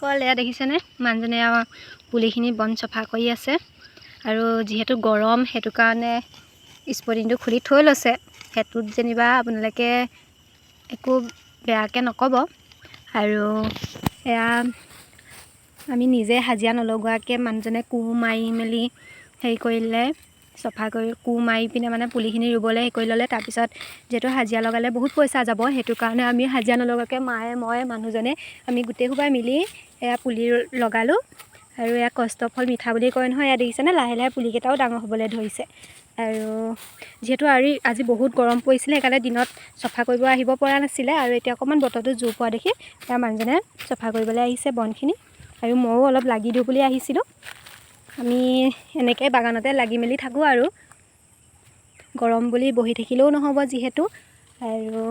কল এয়া দেখিছেনে, মানুহজনে এয়া পুলিখিনি বন চফা কৰি আছে। আৰু যিহেতু গৰম, সেইটো কাৰণে স্পৰ্টিংটো খুলি থৈ লৈছে। সেইটোত যেনিবা আপোনালোকে একো বেয়াকৈ নক'ব। আৰু এয়া আমি নিজে হাজিৰা নলগোৱাকৈ মানুহজনে কোৰ মাৰি মেলি হেৰি কৰিলে, চফা কৰি কোৰ মাৰি পিনে মানে পুলিখিনি ৰুবলৈ হেৰি কৰি ল'লে। তাৰপিছত যিহেতু হাজিৰা লগালে বহুত পইচা যাব, সেইটো কাৰণে আমি হাজিৰা নলগোৱাকৈ মায়ে, মই, মানুহজনে আমি গোটেই সোপাই মিলি এয়া পুলি লগালোঁ। আৰু এয়া কষ্ট ফল মিঠা বুলি কয় নহয়, এয়া দেখিছেনে লাহে লাহে পুলিকেইটাও ডাঙৰ হ'বলৈ ধৰিছে। আৰু যিহেতু আৰু আজি বহুত গৰম পৰিছিলে, সেইকাৰণে দিনত চফা কৰিব আহিব পৰা নাছিলে। আৰু এতিয়া অকণমান বতৰটো জোৰ পোৱা দেখি এয়া মানুহজনে চফা কৰিবলৈ আহিছে বনখিনি। আৰু ময়ো অলপ লাগি দিওঁ বুলি আহিছিলোঁ। আমি এনেকৈ বাগানতে লাগি মেলি থাকোঁ আৰু গৰম বুলি বহি থাকিলেও নহ'ব যিহেতু। আৰু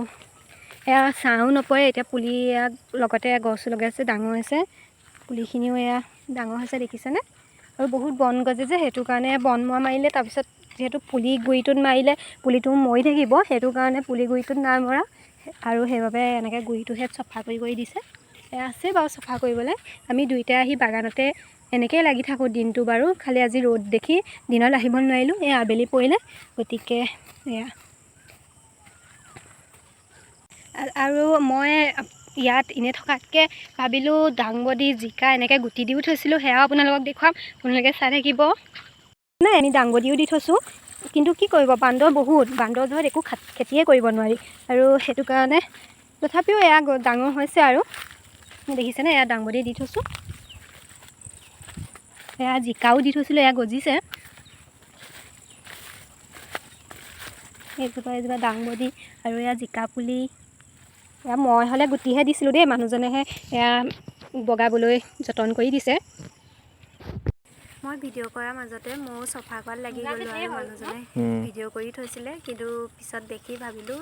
এয়া ছাঁও নপৰে, এতিয়া পুলি এয়া লগতে গছো লগাইছে, ডাঙৰ হৈছে পুলিখিনিও, এয়া ডাঙৰ হৈছে দেখিছেনে। আৰু বহুত বন গজে যে, সেইটো কাৰণে বন মৰা মাৰিলে, তাৰপিছত যিহেতু পুলি গুৰিটোত মাৰিলে পুলিটো মৰি থাকিব, সেইটো কাৰণে পুলি গুৰিটোত নাই মৰা। আৰু সেইবাবে এনেকৈ গুৰিটোহে চফা কৰি কৰি দিছে। এয়া আছে বাৰু চফা কৰিবলৈ। আমি দুইটাই আহি বাগানতে এনেকৈয়ে লাগি থাকোঁ দিনটো বাৰু, খালি আজি ৰ'দ দেখি দিনত আহিব নোৱাৰিলোঁ, এই আবেলি পৰিলে, গতিকে এয়া। আৰু মই ইয়াত এনেই থকাতকৈ ভাবিলোঁ দাংবডি, জিকা এনেকৈ গুটি দিও থৈছিলোঁ, সেয়াও আপোনালোকক দেখুৱাম, আপোনালোকে চাই থাকিব। নাই, আমি দাংবডিও দি থৈছোঁ, কিন্তু কি কৰিব, বান্দৰ বহুত, বান্দৰ জহত একো খেতিয়ে কৰিব নোৱাৰি। আৰু সেইটো কাৰণে তথাপিও এয়া ডাঙৰ হৈছে। আৰু দেখিছেনে, এয়া দাংবডি দি থৈছোঁ, এয়া জিকাও দি থৈছিলোঁ, এয়া গজিছে। এইজোপা এজোপা দাংবডি আৰু এয়া জিকা পুলি। এয়া মই হ'লে গুটিহে দিছিলোঁ দেই, মানুহজনেহে এয়া বগাবলৈ যতন কৰি দিছে। মই ভিডিঅ' কৰাৰ মাজতে ময়ো চফা কৰাত লাগি গ'লোঁ আৰু মানুহজনে ভিডিঅ' কৰি থৈছিলে, কিন্তু পিছত দেখি ভাবিলোঁ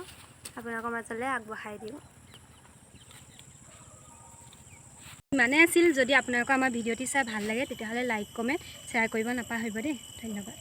আপোনালোকৰ মাজলৈ আগবঢ়াই দিওঁ। ইমানেই আছিল। যদি আপোনালোকৰ আমাৰ ভিডিঅ'টি চাই ভাল লাগে, তেতিয়াহ'লে লাইক, কমেণ্ট, শ্বেয়াৰ কৰিব নাপাহৰিব দেই। ধন্যবাদ।